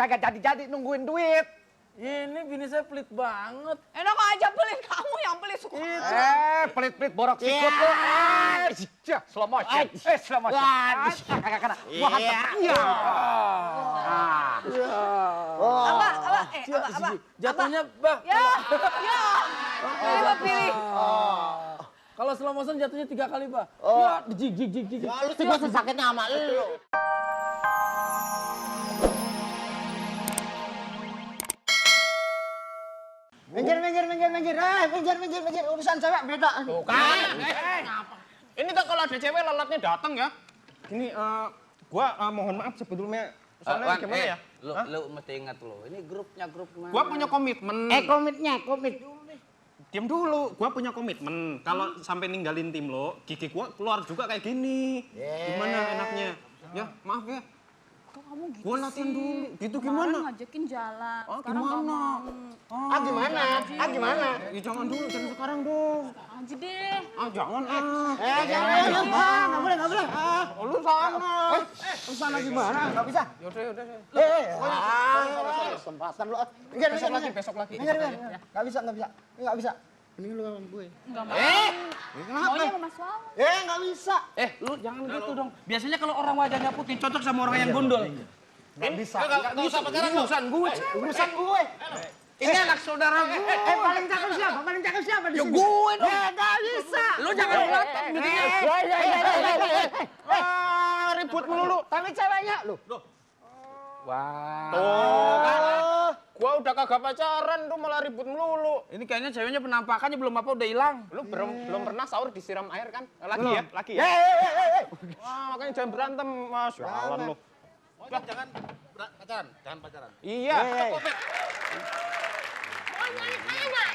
kagak jadi-jadi nungguin duit. Ini bini saya pelit banget. Enak aja pelit, kamu yang pelit suka. Pelit-pelit borok sikut lu. Slow motion. Slow motion. Kagak kena. Gua hantam. Iya. Abah. Jatuhnya, Bah. Ya. Pilih, Bah, pilih. Kalau slow motion jatuhnya 3 kali, Bah. Ya, jig. Ya, lu sih gua sakitnya sama lu. Minggir. Urusan cewek beda. Bukan. Ini tuh kalau ada cewek lelatnya datang ya. Ini gua mohon maaf sebetulnya. Soalnya gimana ya? Lu mesti ingat lu. Ini grup mana? Gua punya komitmen. Komit. Diam dulu, gua punya komitmen. Kalau sampai ninggalin tim lo, gigi gua keluar juga kayak gini. Gimana enaknya? Ya, maaf ya. Kok kamu gitu Gua latihan sih? dulu. Gitu Kemarin gimana? ngajakin jalan. Oh, Sekarang nggak gimana? mau. Gimana? Ya jangan dulu, jangan sekarang dong. Aja deh. Jangan Jangan. Enggak boleh. Lu sana. Lu sana gimana? Enggak bisa. Yaudah. Kesempatan lu. Minggir. Besok lagi. Minggir. Enggak bisa. Mending lu sama gue. Enggak mau. Maunya sama Mas Wawan. Enggak bisa. Lu jangan gitu dong. Biasanya kalau orang wajahnya putih cocok sama orang yang gundul. Enggak bisa. Enggak usah pacaran lu. Urusan gue. Ini anak saudara gue. Paling cakep siapa di sini? Gue dong. Enggak bisa. Lu jangan ngotot gitu ya. Ribut melulu. Tapi ceweknya lu. Wah. Tuh kan. Gua udah kagak pacaran tuh malah ribut melulu. Ini kayaknya ceweknya penampakannya belum apa udah hilang. Lu belum pernah sahur disiram air kan? Lagi ya. Wah, makanya jangan berantem, Mas. Jalan lu. Jangan pacaran. Iya. Mau nyari saya nggak?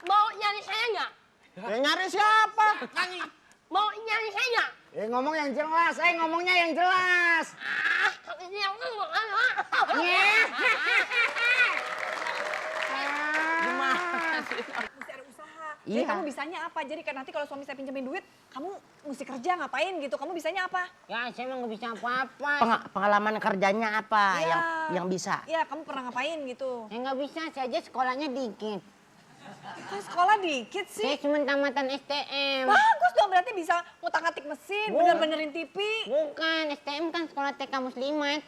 Mau nyari saya nggak? Ya nyari siapa? Mau nyari saya nggak? Ngomongnya yang jelas. Ini yang ngomong Gimana sih? Mesti ada usaha. Jadi kamu bisanya apa? Jadi kan nanti kalau suami saya pinjemin duit, kamu mesti kerja ngapain gitu? Kamu bisanya apa? Ya, saya emang nggak bisa apa-apa. Pengalaman kerjanya apa Iya. yang bisa? Iya, kamu pernah ngapain gitu? Saya nggak bisa, saya aja sekolahnya dikit. Kan sekolah dikit sih. Saya cuma tamatan STM. Bagus dong, berarti bisa ngutak-ngatik mesin, bener-benerin TV. Bukan, STM kan sekolah TK Muslimat.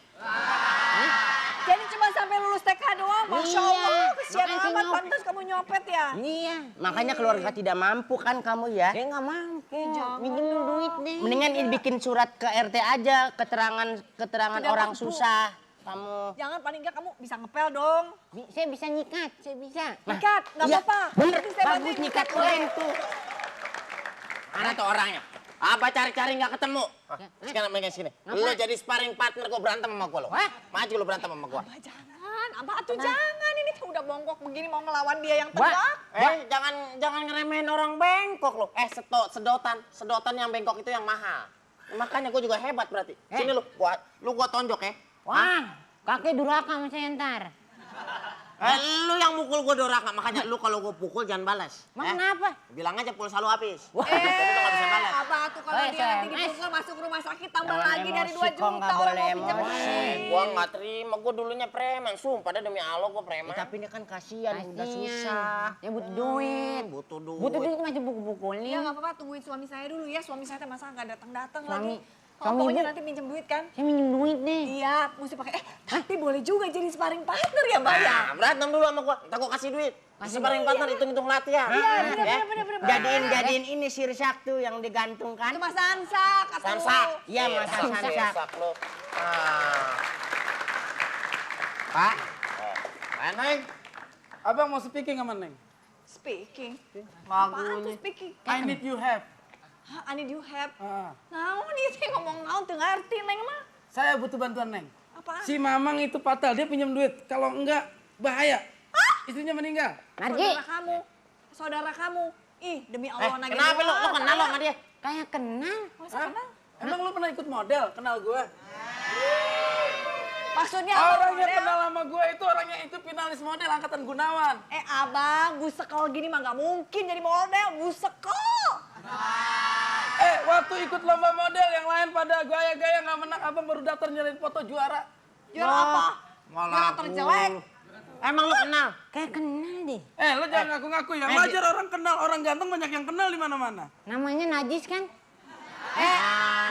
Jadi cuma sampai lulus TK doang, Masya Iya, Allah. Kesian makanya saya amat, nyopet. pantas kamu nyopet ya. Iya, makanya keluarga tidak mampu kan kamu ya? Saya nggak mampu. Minjem duit deh. Mendingan ini bikin surat ke RT aja, keterangan Tidak orang mampu. susah. Kamu. Jangan, paling enggak kamu bisa ngepel dong. Saya bisa nyikat, saya bisa. Nikat, nggak iya, apa-apa. Bener, Nanti saya bagus bantuin nyikat keren tuh. Mana tuh orangnya? Apa cari-cari nggak ketemu? Sekarang mereka sini. Lu jadi sparring partner gua berantem sama gua lo. Maju lu berantem sama gua. Abah jangan, Abah atuh jangan. Ini tuh udah bongkok begini mau ngelawan dia yang tegak. Jangan ngeremehin orang bengkok lo. Sedotan yang bengkok itu yang mahal. Makanya gua juga hebat berarti. Sini lu gua tonjok ya. Wah, kakek durhaka sama saya ntar. Lu yang mukul gua doraka, makanya lu kalau gua pukul jangan balas. Emang kenapa? Bilang aja pulsa lu habis. Jadi lu nggak bisa balas. Abah tuh kalau dia nanti SMS. dipukul masuk rumah sakit tambah Jangan lagi dari 2 emosi, kok juta nggak orang boleh mau pinjam emosi. duit. Gua nggak terima, gua dulunya preman. Sumpah dah demi Allah gua preman. Tapi ini kan kasihan, udah Kasian. susah. Ya butuh duit. Butuh duit. Butuh duit masih pukul-pukulin. Ya nggak apa-apa, tungguin suami saya dulu ya. Suami saya masa nggak datang-datang Suami- lagi. suami Pokoknya ibu- nanti pinjam duit kan? Saya minjem duit deh. Iya, mesti pakai. Tapi boleh juga jadi sparring partner ya, Mbak ya. Nah, berantem dulu sama gua. Entar gua kasih duit. Kasih sparring partner hitung-hitung latihan. Iya, Ya. Jadiin ini sirsak tuh yang digantungkan. Itu Mas Sansak, atuh. Sansak. Iya, Mas Sansak. lu. Pak, Neng. Abang mau speaking sama Neng? Speaking. Apaan tuh speaking? I need you have. Hah, I need you help. Ah. Naon nih sih ngomong naon teu ngarti neng mah. Saya butuh bantuan Neng. Apaan? Si Mamang itu fatal, dia pinjam duit. Kalau enggak, bahaya. Istrinya meninggal. Narji. Saudara kamu. Ih, demi Allah nagih. Kenapa lu kenal lo sama dia? Kayak kenal. Masa kenal? Emang lu pernah ikut model? Kenal gue? Maksudnya apa? Orang yang model? kenal sama gue itu orangnya itu finalis model angkatan Gunawan. Abang, busekal gini mah gak mungkin jadi model, busekal. Waktu satu ikut lomba model, yang lain pada gaya-gaya nggak menang. Abang baru daftar nyalin foto juara. Juara apa? Juara terjelek. Emang lu kenal? Kayak kenal deh. Lo jangan ngaku-ngaku ya. Wajar orang kenal, orang ganteng banyak yang kenal di mana-mana. Namanya Najis kan?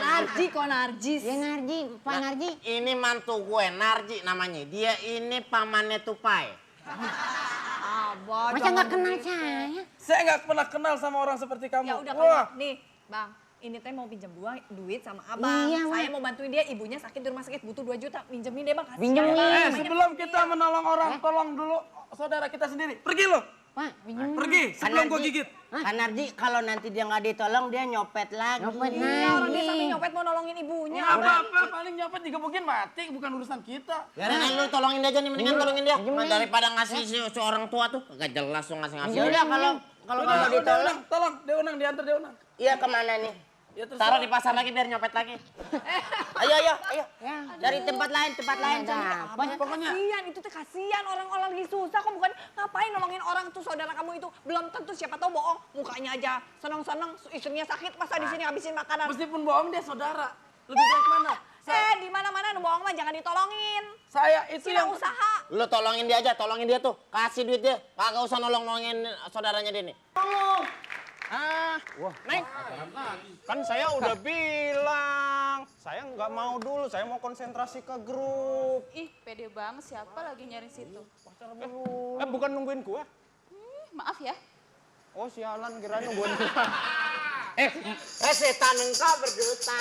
Narji kok Narjis. Ya Narji, Pak Narji. Ini mantu gue, Narji namanya. Dia ini pamannya Tupai. Abah, Masa nggak kenal saya? Saya nggak pernah kenal sama orang seperti kamu. Ya udah Wah, kamu, nih Bang, ini teh mau pinjam duit sama abang. Iya, Saya Mak. mau bantuin dia, ibunya sakit di rumah sakit, butuh 2 juta. Pinjemin deh Bang, kasih. Pinjemin. Namanya sebelum kita menolong orang, tolong dulu saudara kita sendiri. Pergi lo, Pak, pinjam. pergi sebelum gua gigit. Kan Narji, kalau nanti dia nggak ditolong, dia nyopet lagi. Nyopet Iya, orang dia sampai nyopet mau nolongin ibunya. Nggak apa-apa, paling nyopet digebukin mati, bukan urusan kita. Biarin lu tolongin dia aja nih, mendingan tolongin dia. Daripada ngasih seorang tua tuh, gak jelas lu ngasih-ngasih. Ya udah kalau Udah, nggak ditolong, tolong, Deonang diantar Deonang. iya kemana nih? Ya terus Taruh di pasar lagi biar nyopet lagi. Ayo, dari tempat lain sana. Pokoknya Kasian, itu tuh kasian orang-orang lagi susah. Kok bukan ngapain nolongin orang tuh saudara kamu itu. Belum tentu siapa tahu bohong. Mukanya aja seneng-seneng, istrinya sakit. Masa di sini habisin makanan. meskipun bohong dia saudara. Lebih baik mana? Di mana-mana bohong mah jangan ditolongin. Saya itu Sila yang usaha. Lu tolongin dia aja, tolongin dia tuh. Kasih duit dia. Kagak usah nolongin saudaranya dia nih. Neng, kan saya udah bilang, saya nggak mau dulu, saya mau konsentrasi ke grup. Ih, pede banget siapa lagi nyari situ. Bukan nungguin gua. Maaf ya. Oh sialan, kira nungguin gua. Setan engkau berdusta.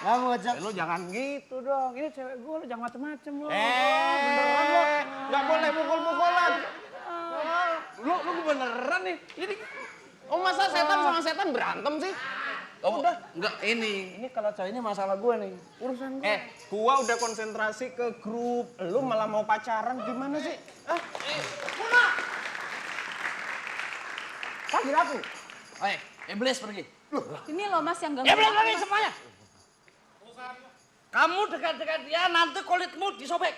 Nggak mau Lo jangan gitu dong, ini cewek gua, lo jangan macem-macem lo. beneran lo. Nggak boleh pukul-pukulan. Lu beneran nih, ini. Oh masa setan sama setan berantem sih? Oh, udah. Enggak, ini kalau cowok ini masalah gue nih. Urusan gue. Gua udah konsentrasi ke grup, lu malah mau pacaran gimana sih? Panggil aku. Iblis pergi. Ini loh Mas yang ganggu. Iblis pergi semuanya. Kamu dekat-dekat dia, nanti kulitmu disobek.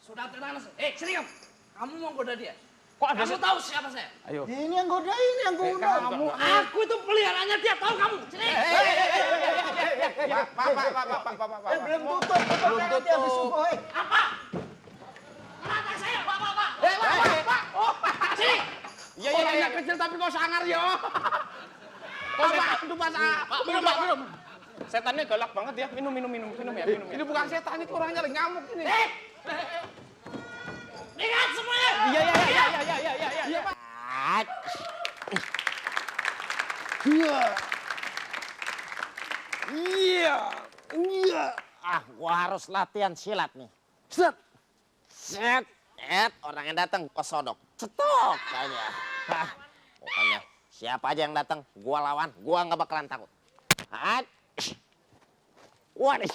Sudah tenang. Sini kamu. Kamu mau goda dia. Kok ada Kamu tahu siapa saya? Ayo. Ini yang goda, ini yang goda. Kamu, aku itu peliharaannya dia, tahu kamu? Sini. Pak. Belum tutup. Belum tutup. Apa? Mata saya, Pak. Oh, sini. Iya, anak kecil tapi kok sangar yo. Apa itu Pak? Minum. Setannya galak banget ya. Minum ya. Ini bukan setan, itu orangnya lagi ngamuk ini. Ingat semuanya. Iya, Pak. Iya. Gua harus latihan silat nih. Set. Orang yang datang gua sodok. Cetok aja. Pokoknya siapa aja yang datang, gua lawan. Gua nggak bakalan takut. Waduh.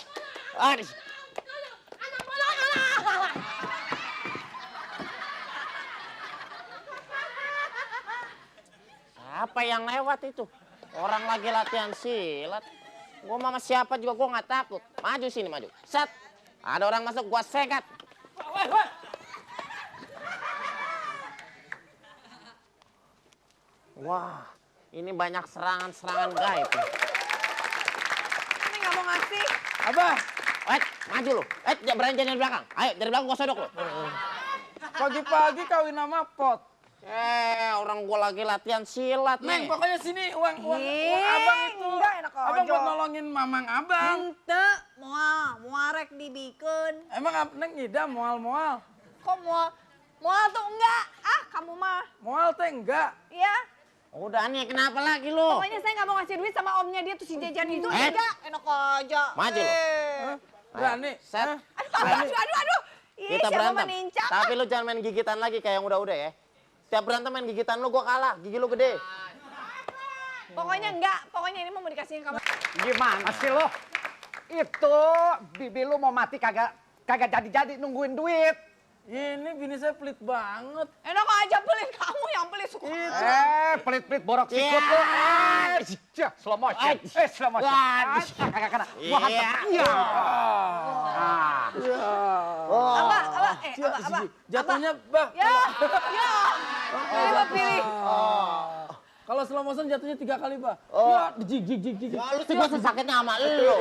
Siapa yang lewat itu? Orang lagi latihan silat. Gua sama siapa juga gua nggak takut. Maju sini, maju. Set. Ada orang masuk, gua sekat. Wah, ini banyak serangan-serangan gaib. Ini nggak mau ngasih. Apa? Maju lu. Berani dari belakang. Ayo, dari belakang gua sodok lu. Pagi-pagi kawin sama pot. Orang gua lagi latihan silat Neng, nih. pokoknya sini uang abang itu. enggak enak Abang aja. buat nolongin mamang abang. Ente, mual rek dibikin. Emang Neng ngidam mual-mual. Kok mual tuh enggak? Kamu mah. Mual teh enggak. Iya. Udah nih, kenapa lagi lu? Pokoknya saya nggak mau ngasih duit sama omnya dia tuh si Jajan itu. Enggak, enak aja. Maju lu. Berani. Set. Aduh. Ih, Kita siapa berantem. menincak? Tapi lu jangan main gigitan lagi kayak yang udah-udah ya. Tiap berantem main gigitan lu, gua kalah. Gigi lu gede. Pokoknya enggak. Pokoknya ini mau dikasihin kamu. Gimana sih lo? Itu bibi lu mau mati kagak jadi-jadi nungguin duit. Ini bini saya pelit banget. Enak aja pelit, kamu yang pelit suka. Pelit-pelit borok sikut lu. Slow motion. Slow motion. Kagak kena. Gua hantam. Iya. Abah. Jatuhnya, Bah. Ya. Pilih. Kalau slow motion jatuhnya 3 kali, Pak. Oh. Ya, jig. Ya lu sih gua sakitnya sama lu.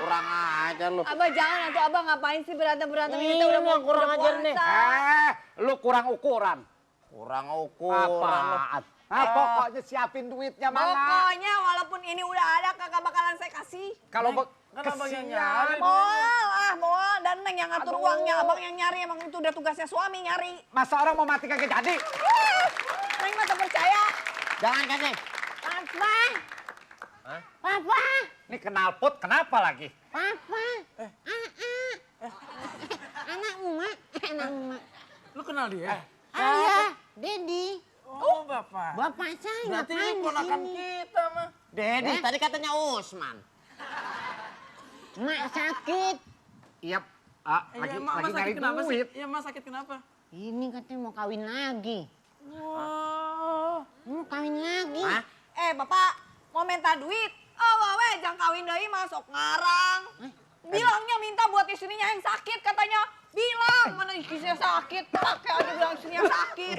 Kurang ajar lu. Abah jangan nanti abah ngapain sih berantem Ini kita udah yang kurang udah ajar nih. puasa. Lu kurang ukuran. Kurang ukuran lu. Apaan? Ah, pokoknya siapin duitnya mana. Pokoknya walaupun ini udah ada kakak bakalan saya kasih. Kalau Kenapa yang kesian. nyari? Moal dan Neng yang ngatur uangnya, abang yang nyari, emang itu udah tugasnya suami nyari. Masa orang mau mati kagak jadi? Neng mah tak percaya. Jangan kasih. Papa. Papa. Ini knalpot kenapa lagi? Papa. Anak emak. Anak emak. Lu kenal dia? Ayah. Dedi. Oh, Bapak. Bapak saya Berarti ngapain ini di ponakan sini? kita, mah. Dedi, tadi katanya Usman. Mak sakit. Iya, lagi Mak nyari sakit kenapa sih? duit. Iya, Mak sakit kenapa? Ini katanya mau kawin lagi. Wah. Mau kawin lagi. Hah? Bapak mau minta duit. Oh, wawe jangan kawin deui masuk ngarang. Bilangnya minta buat istrinya yang sakit katanya. Bilang mana istrinya sakit. Pakai aja bilang istrinya sakit.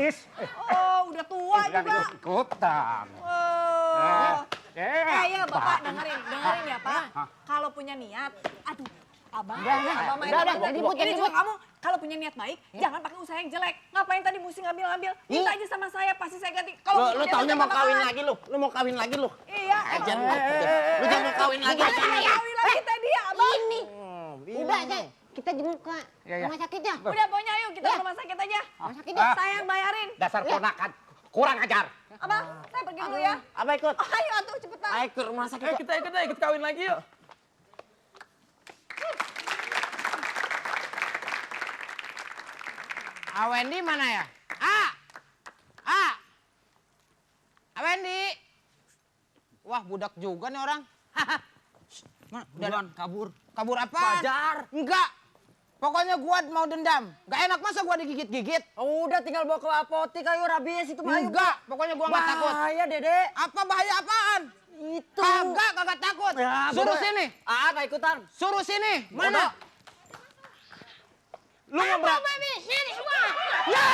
Oh, udah tua juga. Ikutan. Oh. Ya Bapak Pak. dengerin ya Pak. Kalau punya niat, aduh, abang main udah, abang. ribut, Ini ribut. juga kamu kalau punya niat baik, jangan pakai usaha yang jelek. Ngapain tadi mesti ngambil-ngambil? Minta aja sama saya, pasti saya ganti. Lu punya taunya niat mau kawin bakalan. lagi lu. Lu mau kawin lagi lu. Iya. Ajar lu. Lu jangan mau kawin lagi. Kawin lagi tadi ya, Abang. Ini. Udah aja. Kita jenguk ke Ya. rumah sakit ya. Udah pokoknya ayo kita ke rumah sakit aja. Rumah sakit ya. Saya yang bayarin. Dasar ponakan. Kurang ajar. Abang, saya pergi dulu ya. Abah ikut. Ayo atuh cepetan. Ayo ke rumah sakit. Kita ikut kawin lagi yuk. Wendy mana ya? Wendy. Wah, budak juga nih orang. Mana? Buruan, kabur. Kabur apa? Fajar. Enggak. Pokoknya gua mau dendam. Gak enak masa gua digigit-gigit. Udah tinggal bawa ke apotek ayo rabies itu mah. Enggak, pokoknya gua nggak takut. Bahaya Dede. Apa bahaya apaan? Itu. Kagak takut. Ya, Suruh boleh. sini. Nggak ikutan. Suruh sini. Mana? Lu mau Bapak sini semua. Ya!